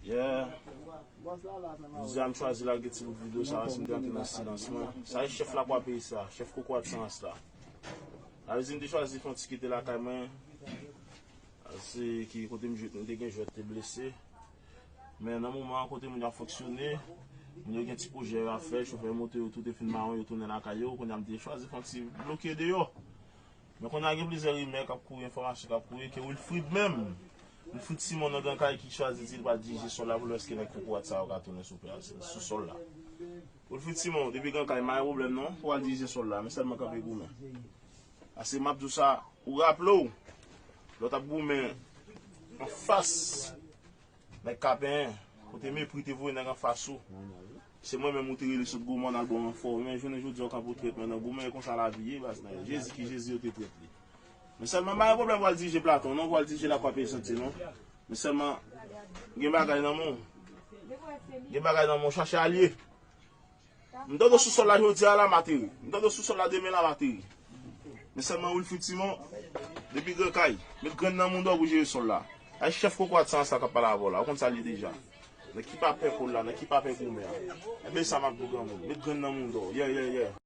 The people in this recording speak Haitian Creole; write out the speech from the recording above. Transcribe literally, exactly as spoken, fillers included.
Yeah. Jodi a m chwazi lage ti bout videyo sa, paske m te antre nan silans mwen. Sa e chèf lakwa peyi sa, chèf kokorat san ras la. Sa vle di m te chwazi fè yon ti kite lakay mwen. Se ki kote m jwe, m te gen jwèt te blese. Men nan moman an, kote moun yo ap fonksyone, moun yo gen ti pwojè yo ap fè, chofè moto yo tou te fin mawon, yo tounen lakay yo, kounye a m te chwazi fè yon ti bloke deyò. Men kounye a gen plizyè rimè k ap kouri, enfòmasyon k ap kouri, ke Wilfrid menm, Wilfrid Simon nan Gran Kay ki chwazi di l pral dirije sòl la pou l wè èske nèg kokorat sa yo ka tounen sou plas, sou sòl la. Wilfrid Simon, depi Gran Kay, m pa gen pwoblèm non, pou w al dirije sòl la, men sèlman kanpe goumen. Paske m ap di w sa, ou raple w, lè w t ap goumen anfas, nèg Kapenyen, kote mepri te voye nèg anfas ou. Se mwen menm ou te rele sot gwo mòn al bon ranfò. Men jounen jodi a w kanpe w trèt mwen nan goumen, e konsa lavi ye, baz nan Jezi ki Jezi yo te trèt li. Men sèlman m pa gen pwoblèm pou al dirije Platon, non, pou al dirije lakwa peyizanti, non. Men sèlman, gen bagay nan men w. Gen bagay nan men w, chache alye. M tande w sou sòl la jodi a la, m ateri. M tande w sou sòl la demen la, m ateri. Men sèlman Wilfrid Simon, depi Gran Kay, met grenn nan mouda w pou jere sòl la. Ay chèf kokorat san ras la k ap pale avè w la, ou konn sa l ye deja. Nèg ki pa pè kò l la, nèg ki pa pè goumen an. Enben sa m ap di w granmoun, met grenn nan mouda w. Yeah, yeah, yeah.